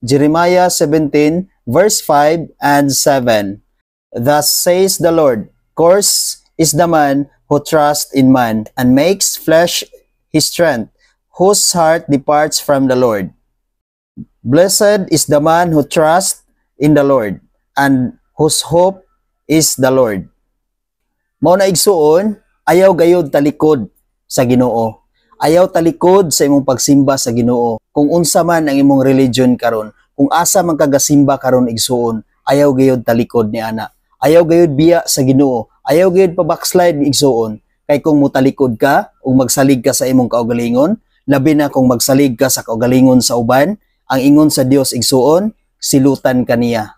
Jeremiah 17 verse 5 and 7. Thus says the Lord, "Cursed is the man who trusts in man and makes flesh his strength, whose heart departs from the Lord. Blessed is the man who trusts in the Lord and whose hope is the Lord." Mao na, igsuon, ayaw gayod talikod sa Ginoo. Ayaw talikod sa imong pagsimba sa Ginoo. Kung unsa man ang imong religion karon, kung asa man kagasimba karon, igsuon, ayaw gayod talikod ni ana. Ayaw gayod biya sa Ginoo. Ayaw gayod pa backslide, igsuon. Kay kung mutalikod ka ug magsalig ka sa imong kaugalingon, labi na kung magsalig ka sa kaugalingon sa uban, ang ingon sa Dios, igsuon, silutan ka niya.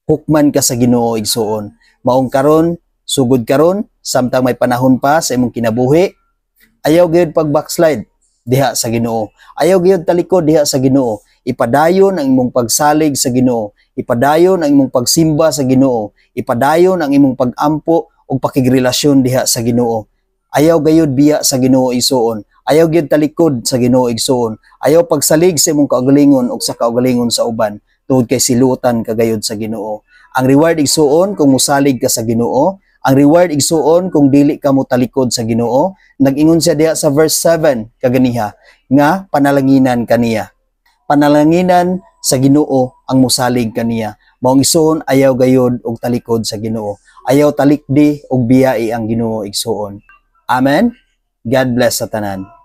Hukman ka sa Ginoo, igsuon. Maong karon, sugod karon, samtang may panahon pa sa imong kinabuhi, ayaw gyud pag backslide diha sa Ginoo. Ayaw gyud talikod diha sa Ginoo. Ipadayon ang imong pagsalig sa Ginoo. Ipadayon ang imong pagsimba sa Ginoo. Ipadayon ang imong pagampo ug pakigrelasyon diha sa Ginoo. Ayaw gayud biya sa Ginoo, igsuon. Ayaw gyud talikod sa Ginoo, igsuon. Ayaw pagsalig sa imong kaugalingon ug sa kaugalingon sa uban tungod kay silutan ka gayud sa Ginoo. Ang reward, igsuon, kung musalig ka sa Ginoo, ang reward, igsuon, kung dili ka mo talikod sa Ginoo, nag-ingon siya diha sa verse 7 kaganiha nga panalanginan kaniya. Panalanginan sa Ginoo ang musalig kaniya. Maong igsuon, ayaw gayod og talikod sa Ginoo. Ayaw talikdi og biyai ang Ginoo, igsuon. Amen. God bless sa tanan.